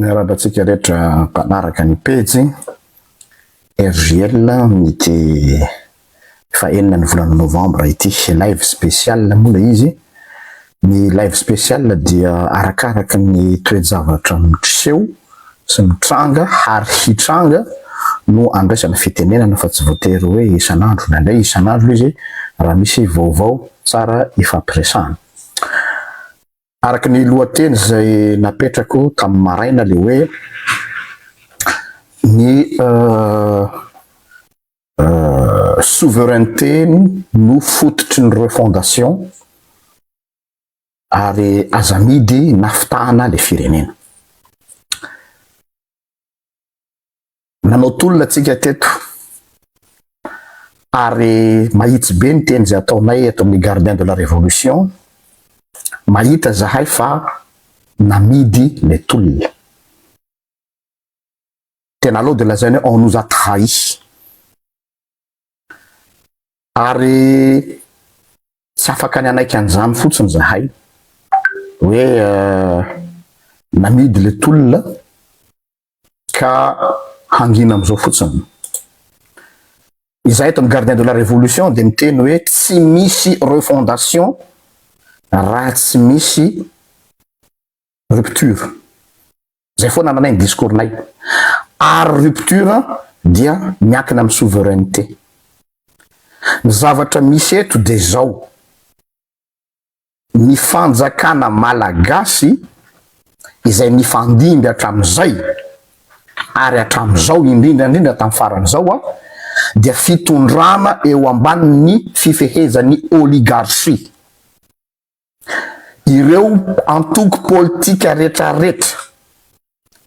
Miarahaba antsika rehetra mpanaraka ny pejy RJL amin'ity fahenina ny volana novambra ity. Live spécial moa ilay izy. Ny live spécial dia arakaraka ny toe-javatra miseho sy mitranga ary hitranga no andraisana fitenenana fa tsy voatery hoe isan'andro. Indraindray isan'andro izy raha misy vaovao tsara ifampiresahana. Araka ny lohateny izay napetrako tamin'ny maraina le hoe ny souveraineté no fototry ny refondation ary aza amidy na fitahana le firenena. Nanao tolona tsika teto ary mahitsy be ny teny izay ataonay eto amin'ny Gardien de la Révolution, mahita zahay fa namidy le tolona. Tena aleo de lazaina hoe on nous a trahi. Ary tsy afaka ny hanaiky an'izany fotsiny zahay hoe namidy le tolona ka hangina amin'izao fotsiny. Izahay eto amin'ny Gardien de la Révolution dia miteny hoe tsy misy refondation raha tsy misy rupture. Izay foana ananay ny discours-nay. Ary rupture dia miankina amin'ny souveraineté. Ny zavatra misy eto dia izao. Ny fanjakana malagasy izay nifandimby hatramin'izay ary hatramin'izao indrindra indrindra tamin'ny faran'izao dia fitondrana eo ambanin'ny fifehezan'ny oligarchie. Ireo antoko politika retraretra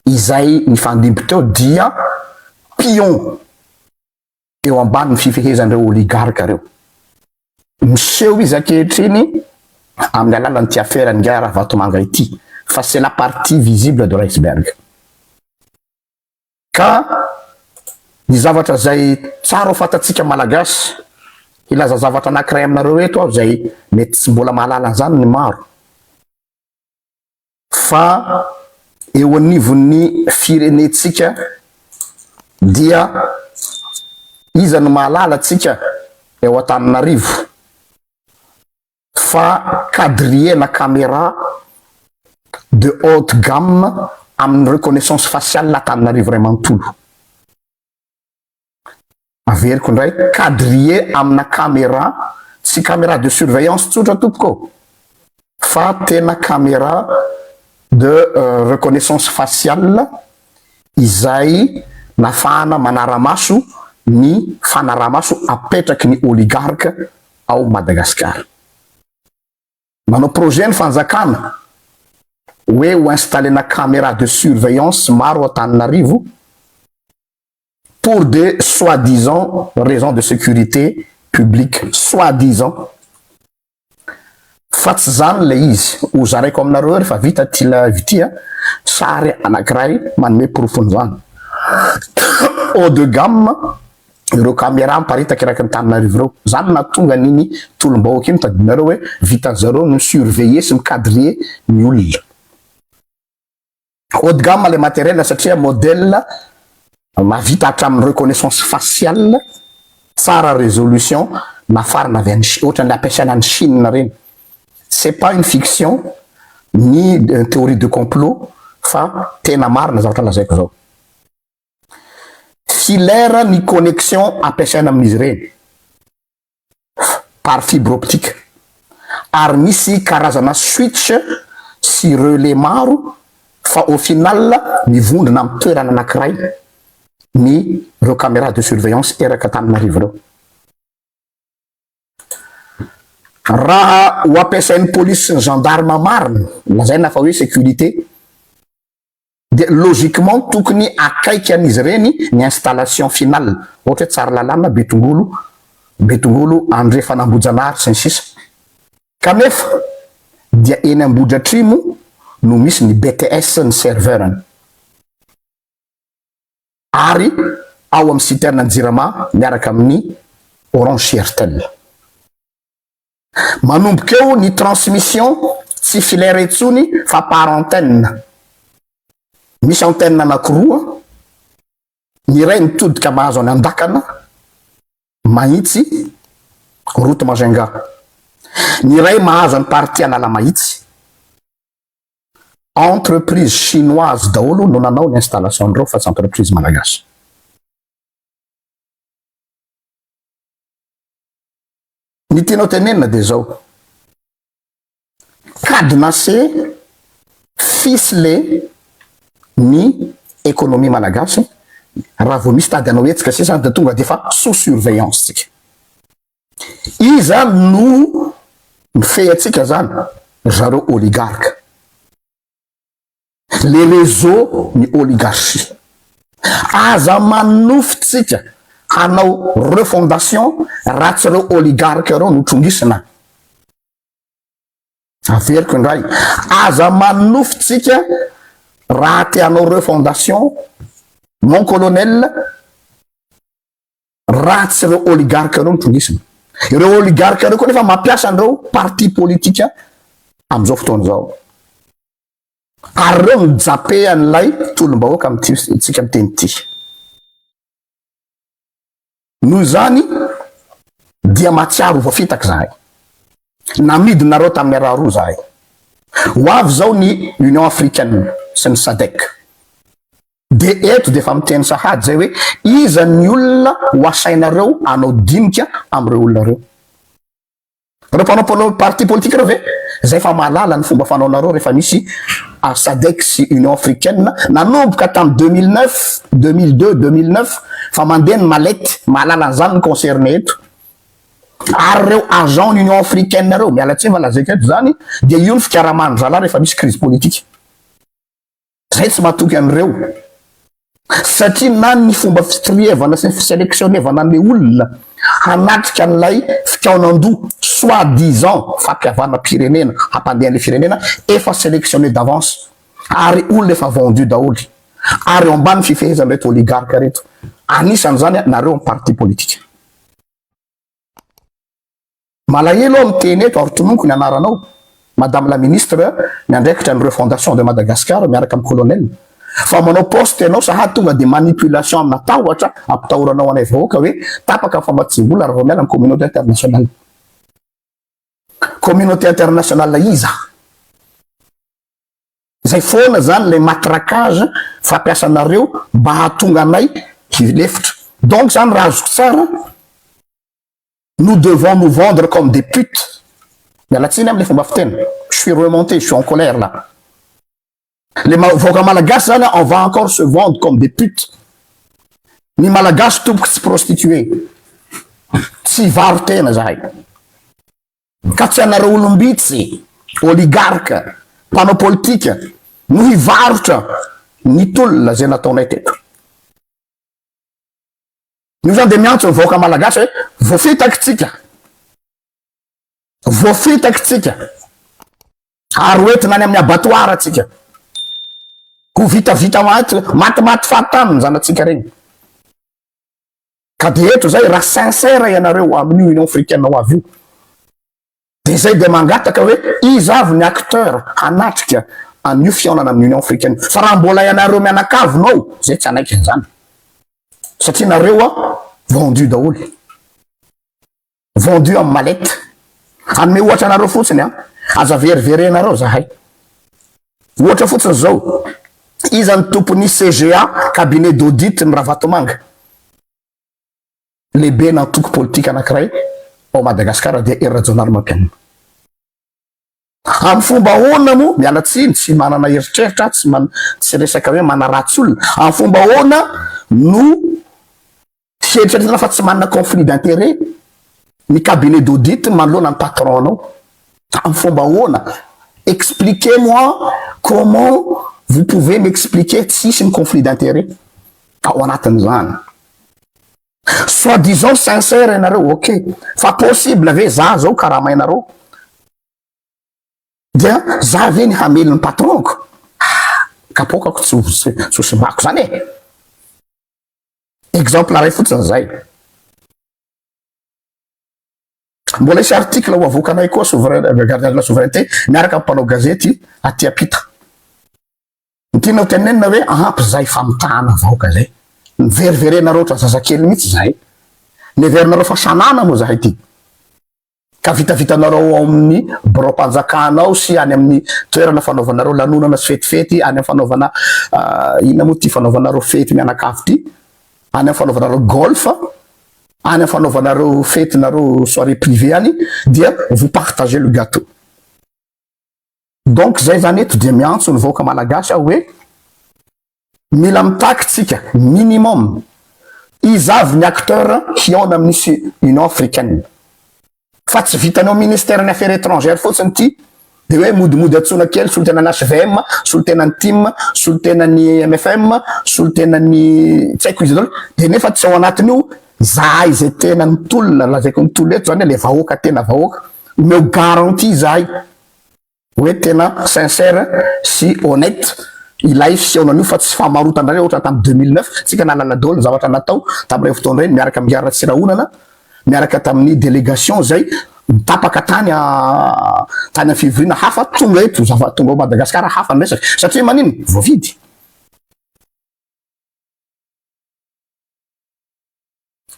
izay nifandimby teo dia pion eo ambanin'ny fifehezan'ireo oligarques ireo. Miseho izy ankehitriny amin'ny alalan'ity afera an'ingahy Ravatomanga ity, fa c'est la partie visible de l'iceberg. Ka ny zavatra izay tsara ho fantatsika Malagasy, hilaza zavatra anankiray aminareo eto aho izay mety tsy mbola mahalala an'izany ny maro, fa eo anivon'ny firenentsika dia iza no mahalala antsika eo Antananarivo fa quadriller na camera de haute gamme amin'ny reconnaissance faciale Antananarivo iray manontolo. Averiko indray, quadriller amina camera, tsy camera de surveillance tsotra tompoko ô, fa tena camera de reconnaissance faciale izay nafahana manara-maso ny fanaraha-maso apetraky ny oligarque ao Madagasikara. Manao projet ny fanjakana hoe ho installer-na camera de surveillance maro Antananarivo, pour des soi-disant raisons de sécurité publique, soi-disant, fa tsy zany ilay izy, ho zaraiko aminareo eo rehefa vita ity live ity a, sary anankiray manome porofon'izany, haut de gamme ireo caméra miparitaka eraky ny Antananarivo ireo, zany no nahatonga an'iny tolom-bahoaka iny, tadidinareo hoe vitan-zareo ny mi-surveiller sy mi-cadrer ny olona. Haut de gamme le matériel satria modèle mahavita hatramin'ny reconnaissance faciale, tsara résolution, nafarana avy any Chine, ohatran'ny ampiasaina any Chine ireny. C'est pas une fiction ni une théorie de complot fa tena marina zavatra lazaiko zao. Filaire ny connexion ampiasaina amin'izy ireny. par fibre optique ary misy karazana switch sy relais maro fa au final mivondrona amin'ny toerana anankiray ny ireo caméra de surveillance eraka Antananarivo ireo. Raha ho ampiasain'ny polisy sy ny gendarme marina, lazaina fa hoe sécurité, dia logiquement tokony akaiky an'izy ireny ny installation finale, ohatra hoe Tsaralalàna, Betongolo, Betongolo andrefana Ambohijanahary sy ny sisa Kanefa dia eny Ambohidratrimo no misy ny BTS ny serveur-ny ary ao amin'ny citerne ny Jirama miaraka amin'ny Orange sy Airtel. Manomboka eo ny transmission tsy filaire intsony fa par antenne. Misy antenne anakiroa, ny iray mitodika mahazo any Andakana, Mahitsy, route Majunga. Ny iray mahazo any partie Analamahitsy. Entreprise chinoise daholo no nanao ny installation an'ireo fa tsy entreprise malagasy. Ny tianao tenenina dia izao, cadenassé, ficelé ny économie malagasy, raha vao misy tady hanao hetsika sisa dia tonga dia efa sous surveillance tsika. Iza no mifehy antsika zany? Ry zareo oligarque. Le réseau ny oligarchie. Aza manonofy tsika hanao refondation raha tsy reo oligarque reo no trongisina. Averiko indray, aza manonofy tsika raha te hanao refondation mon colonel raha tsy ireo oligarque ireo no trongisina. Ireo oligarque ireo koa nefa mampiasa an'ireo parti politika amin'izao fotoana izao. Ary ireo mijape an'ilay tolom-bahoaka amin'ity tsika miteny ity. Noho izany dia mahatsiaro ho voafitaka izahay. Namidinareo tamin'ny araroa izahay. Ho avy izao ny Union Africaine sy ny SADC. Dia eto dia efa miteny sahady izay hoe iza ny olona ho asainareo hanao dinika amin'ireo olona ireo. Ireo mpanao mpanao parti politique ireo ve? Izay efa mahalala ny fomba fanaonareo rehefa misy SADC sy Union Africaine nanomboka tamin'ny 2009, 2002, 2009 fa mandeha ny mallette, mahalala an'izany ny concerné eto. Ary ireo agent ny Union Africaine ireo, miala tsiny fa lazaiko eto izany, dia io ny fikaraman'ny zalahy rehefa misy crise politique. Zay tsy matoky an'ireo. Satria na ny fomba fitrievana sy ny fiselectionnevana an'ilay olona hanatrika an'ilay fikaonandoha soit disant fampihavanam-pirenena hampandeha an'ilay firenena efa selectionné d'avance ary olona efa vendu daholo ary eo ambany fifehezan'ireto oligarque ireto. Anisan'izany nareo amin'ny parti politique. Malahelo aho miteny eto ary tononiko ny anaranao Madame la Ministre miandraikitra ny refondation de Madagascar miaraka amin'ny Colonel fa manao poste ianao sahady tonga dia manipulation amina tahotra ampitahoranao anay vahoaka hoe tapaka ny famatsiam-bola raha vao miala ny communauté internationale. Communauté internationale iza? Zay foana zany lay matraquage fampiasanareo mba hahatonga anay hilefitra. Donc zany raha azoko tsara Nous devons nous vendre comme des putes. Miala tsiny amle fomba fiteny. Je suis remonté, je suis en colère là. Le vahoaka malagasy zany on va encore se vendre comme des putes. Ny malagasy tompoko tsy prostituée. Tsy varo-tena zahay. Ka tsy anareo olom-bitsy, oligarque, mpanao politika no hivarotra ny tolona izay nataonay teto. Io zany dia miantso ny vahoaka malagasy hoe voafitaky tsika, voafitaky tsika ary hoentina any amin'ny abattoir tsika, ho vitavita maty matimaty fahatany ny zanatsika reny. Ka dia eto zay raha sincère ianareo amin'io Union Africaine ho avy io, Dia izay dia mangataka hoe iza avy ny acteur hanatrika an'io fihaonana amin'ny Union Africaine. Fa raha mbola ianareo mianakavy no ao, zay tsy hanaiky an'izany. Satria nareo a vendu daholo. Vendu amin'ny mallette. Hanome ohatra anareo fotsiny an. Aza veriverenareo zahay. Ohatra fotsiny zao, iza ny tompon'ny CGA, cabinet d'audit ny Ravatomanga? Lehibena antoko politika anankiray ao Madagasikara dia Hery Rajaonarimampianina. Amin'ny fomba ahoana moa, miala tsiny, tsy manana eritreritra aho, tsy man, tsy resaka hoe manaratsy olona, amin'ny fomba ahoana no fieritreretana fa tsy manana conflit d'intérêt ny cabinet d'audit manoloana ny patron anao? Amin'ny fomba ahoana? Expliquez moi comment vous pouvez m'expliquer tsy hisy ny conflit d'intérêt ao anatin'izany. Soit disant sincère ianareo ok fa possible ve za zao karamainareo dia za ve ny hamely ny patron-ko ah kapoakako tsy ho tsy ho simbako zany e exemple ray fotsiny zay mbola hisy article ho avoakanay koa souverain gardien de la souveraineté miaraka amin'ny mpanao gazety aty ampita. Ny tiana ho tenenina hoe ampy izay famitahana vahoaka izay. Niveriverenareo ohatran'ny zazakely mihitsy izahay. Neverinareo fa sanana moa izahay ity. Ka vitavitanareo ao amin'ny biraom-panjakana ao sy any amin'ny toerana fanaovanareo lanonana sy fetifety, any amin'ny fanaovana inona moa ity fanaovanareo fety mianakavy ity, any amin'ny fanaovanareo golf, any amin'ny fanaovanareo fetinareo soirée privée any dia vous partagez le gâteau. Donc zay zany eto dia miantso ny vahoaka malagasy aho hoe mila mitaky tsika minimum iza avy ny acteur hihaona amin'ny Union africaine fa tsy vitan'ny ao ministère ny affaires étrangères fotsiny ity de hoe modimody antsoina kely solontenan'ny HVM, solontenan'ny tim, solontenan'ny MFM, solontenan'ny tsy haiko iza daholo de nefa tsy ao anatin'io zahay zay tena nitolona lazaiko nitolona eto zany le vahoaka tena vahoaka omeo garantie zahay hoe tena sincère sy honnête ilay fihaonana io fa tsy famarotana indray ohatra tamin'ny 2009 tsika nahalala daholo ny zavatra natao tamin'ireny fotoana ireny miaraka amin'i Ratsirahonana miaraka tamin'ny délégation zay mitapaka tany tany amin'ny fivoriana hafa tonga eto zava tonga ao Madagasikara hafa ny resaka satria manino voavidy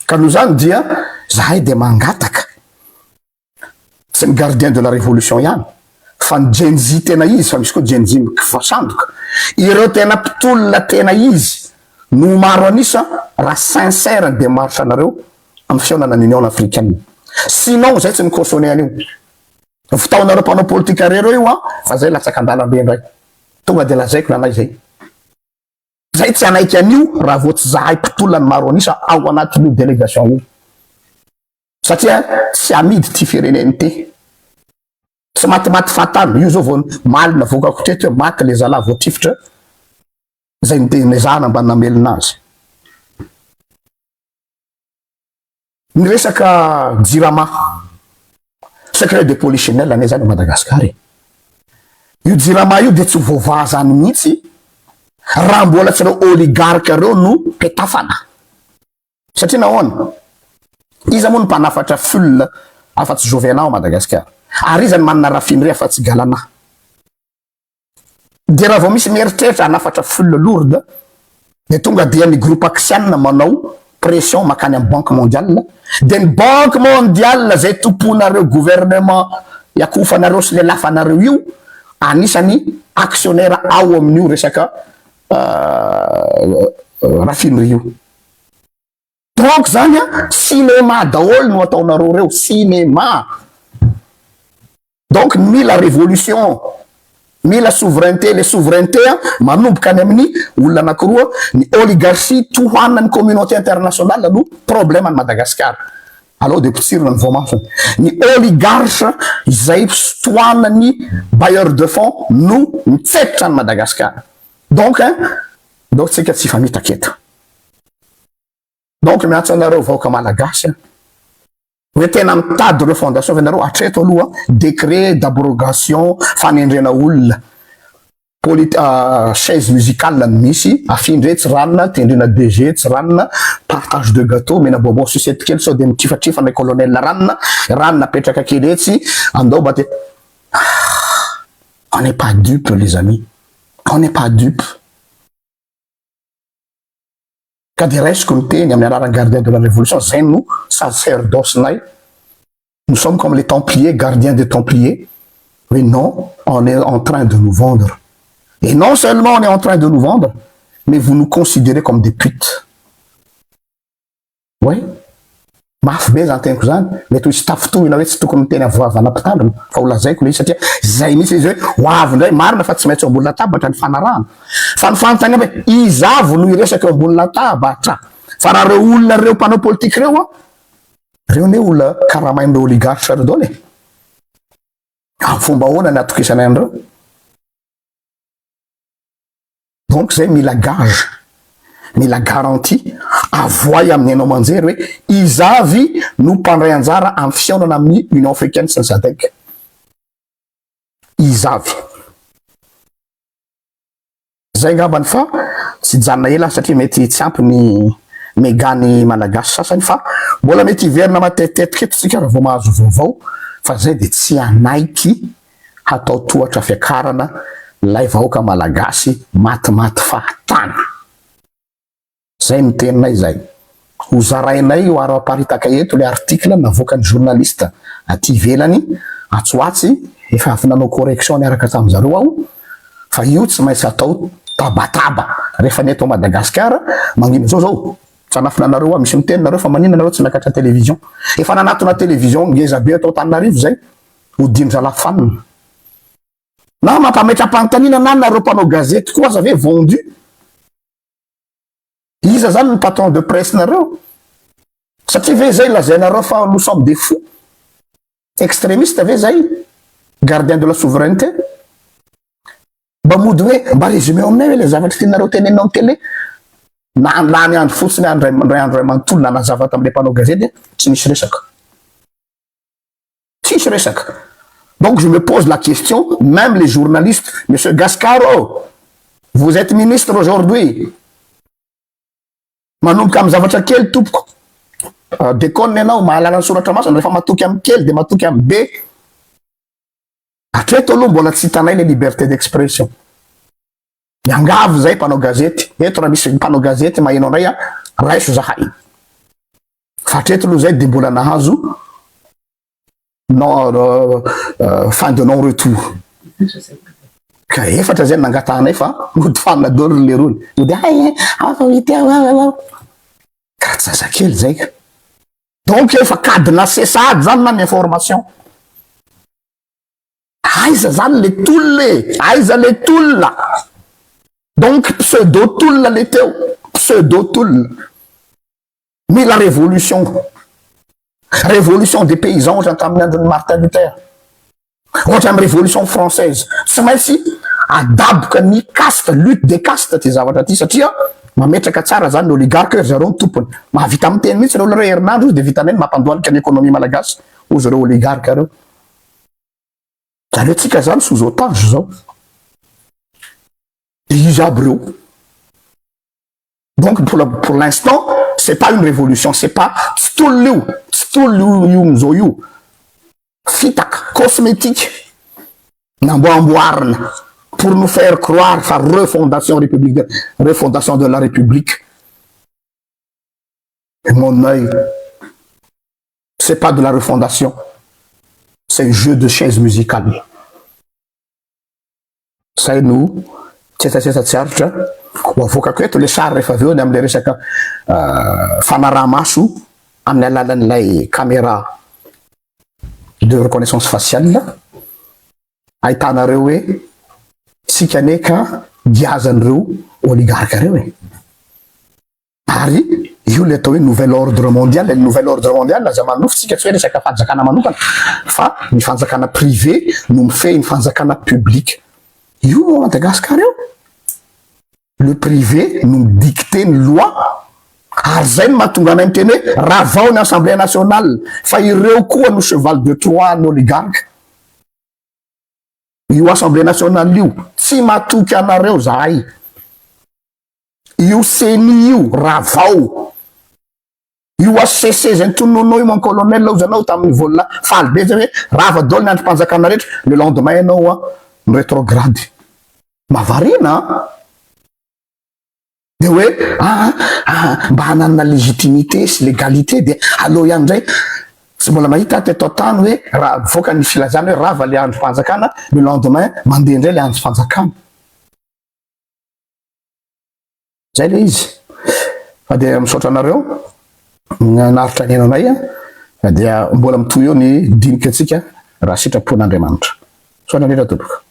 Ka noho izany dia zahay dia mangataka, tsy ny gardien de la révolution ihany, fa ny Gen Z tena izy, fa misy koa Gen Z mikivasandoka, ireo tena mpitolona tena izy no maro an'isa raha sincère ny démarche anareo amin'ny fihaonana ny Union Africaine. Sinon zay tsy mi-cautionner an'io. Fitaonareo mpanao politika reo io an, fa zay latsaka an-dalambe indray. Tonga dia lazaiko nanay zay. Zay tsy hanaiky an'io raha vao tsy zahay mpitolona ny maro an'isa ao anatin'io délégation io. Satria tsy amidy ty firenena ity. Tsy matimaty fahatany. Io zao vao maly navoakako teto hoe maty le zalahy voatifitra zay nezahana mba namelona azy. Ny resaka jirama, secret de polichinelle anie zany à Madagascar e. Io jirama io dia tsy ho voavaha zany mihitsy raha mbola tsy ireo oligarque ireo no petafana. Satria nahoana? Iza moa no mpanafatra fuel afa-tsy Jovena ao Madagascar? Ary iza no manana raffinerie afa-tsy Galana? Dia raha vao misy mieritreritra hanafatra fuel lourde dia tonga dia ny groupe Axian manao pression makany amin'ny banque mondiale, dia ny banque mondiale zay tomponareo gouvernement iakofanareo sy lelafanareo io anisany actionnaire ao amin'io resaka raffinerie io. Donc zany a cinéma daholo no ataonareo reo, cinéma. Donc mila révolution, mila souveraineté, le souveraineté a manomboka any amin'ny olona anakiroa, ny oligarchie tohanan'ny communauté internationale no problème any Madagascar. Aleo de potsirina ny voamasony. Ny oligarche izay tohanan'ny bailleur de fonds no mitsetra an'i Madagascar. Donc donc tsika tsy hifamitaka eto. Donc miantso anareo vahoaka malagasy aho hoe tena mitady refondation ve nareo hatreto aloha décret d'abrogation fanendrena olona polit chaise musicale no misy afindra etsy ranona tendrena DG etsy ranona partage de gâteau mena bonbon sucette kely sao dia mitrifatrifa ilay colonel ranona ranona apetraka kely etsy andao mba te on n'est pas dupe les amis on n'est pas dupe. Ka dia raisiko ny teny amin'ny anaran'ny gardien de la révolution, zay no sacerdoce-nay, nous sommes comme les templiers, gardiens des templiers, hoe non, on est en train de nous vendre, et non seulement on est en train de nous vendre, mais vous nous considérez comme des putes. Ouais. Mafy be zany teniko zany, mety ho hisy tafintohina hoe tsy tokony miteny avoavana mpitandrina fa ho lazaiko le izy satria zay mihitsy izy hoe ho avy indray, marina fa tsy maintsy eo ambony latabatra ny fanarahana fa ny fanontaniana hoe iza avy no hiresaka eo ambony latabatra fa raha reo olona reo mpanao politika reo an, reo anie olona karamain'ireo oligarches reo daholo e, amin'ny fomba ahoana ny atokisanay an'ireo? Donc zay mila gage, mila garantie, avoay amin'ny haino aman-jery hoe iza avy no mpandray anjara amin'ny fihaonana amin'ny Union Africaine sy ny Sadec. Iza avy. Zay angambany fa tsy hijanona ela satria mety tsy ampy ny mega ny Malagasy sasany fa mbola mety hiverina matetitetika eto tsika raha vao mahazo vaovao fa zay dia tsy hanaiky hatao tohatra fiakarana. Lay vahoaka malagasy matimaty fahatany. Zay no teninay zay. Ho zarainay io ary aparitaka eto le article navoakan'ny journaliste aty ivelany atsy ho atsy, efa avy nanao correction niaraka tamin zareo aho fa io tsy maintsy atao tabataba rehefa ny eto Madagasikara mangina zao zao tsy hanafina anareo aho misy miteny nareo fa maninona nareo tsy miakatra télévision efa nanatona télévision ngeza be atao Antananarivo zay hodin-dralahy fanina na mampametra-panontaniana na nareo mpanao gazety koa aza ve vendu. Iza zany ny patron de presse nareo? Satria ve zay lazainareo fa nous sommes des fous? Extremiste ve zay? Gardien de la souveraineté? Mba mody hoe mba résumé aminay hoe le zavatra tianareo tenenina amin'ny télé? Na lany andro fotsiny andro ndray andro ray manontolo nanazava tamin'le mpanao gazety, tsy nisy resaka. Tsisy resaka. Donc je me pose la question, même les journalistes, Monsieur Gascaro, vous êtes ministre aujourd'hui. Manomboka amin'ny zavatra kely tompoko. Déconne ianao, mahalala ny soratra masina, rehefa matoky amin'ny kely de matoky amin'ny be. Hatreto aloha mbola tsy hitanay le liberté d'expression. Miangavy zay mpanao gazety. Eto raha misy mpanao gazety maheno anay a, raiso zahay. Fa hatreto aloha zay de mbola nahazo non fin de non retour. Ka efatra zay nangatahanay fa mody fanina daholo ry lerony. Mody ay afa ity ka zazakely zay ka. Donc efa cadenassé sahady zany na ny information. Aiza zany le tolona e? Aiza le tolona? Donc pseudo tolona le teo, pseudo tolona. Mila révolution. Révolution des paysans ohatra tamin'ny andron'ny Martin Luther. Ohatra amin'ny révolution française. Tsy maintsy adaboka ny caste, lutte des castes ty zavatra ty satria mametraka tsara zany ny oligarque zareo ny tompony. Mahavita miteny mihitsy reo olona reo herinandro izy de vitanay ny mampandohalika ny économie malagasy hoy zareo oligarque reo. Zany hoe tsika zany sous otage zao. De izy aby reo. Donc pour l'instant, c'est pas une révolution, c'est pas tsy tolona io, tsy tolona io io am'izao io. Fitaka cosmétique namboamboarina pour nous faire croire fa refondation république, refondation de la République. Et mon œil, c'est pas de la refondation, c'est un jeu de chaise musicale. Zay no tsetsatsetsa tsy aritra ho avoakako eto le sary rehefa avy eo ny am'le resaka fanaraha-maso amin'ny alalan'ilay caméra de reconnaissance faciale ahitanareo hoe sika ane ka giazan'ireo oligarque reo e. Ary io le atao hoe nouvel ordre mondial. Le nouvel ordre mondial aza manofy tsika tsy hoe resaka fanjakana manokana fa ny fanjakana privé no mifehy ny fanjakana public io no Madagasikara io. Le privé no midicte ny loi ary zay no mahatonga anay miteny hoe ravao ny Assemblée nationale fa ireo koa no cheval de Troie ny oligarque io. Assemblée nationale io tsy matoky anareo zahay. Io CENI io ravao, io HCC zay nytonononao io, mon colonel, ozy anao tamin'ny volona faly be zay hoe rava daholo ny androm-panjakana rehetra, le lendemain ianao a ny rétrograde mavarina de hoe mba hananana légitimité sy légalité de aloha ihany ndray tsy mbola mahita teto an-tany hoe raha voaka ny filazana hoe rava le androm-panjakana, le lendemain mandeha indray le andro fanjakana zay le izy. Fa de misaotra anareo naritra ny anay a fa dia mbola mitohy eo ny dinika atsika raha sitrapon'Andriamanitra. Soa nandrindra tompoko.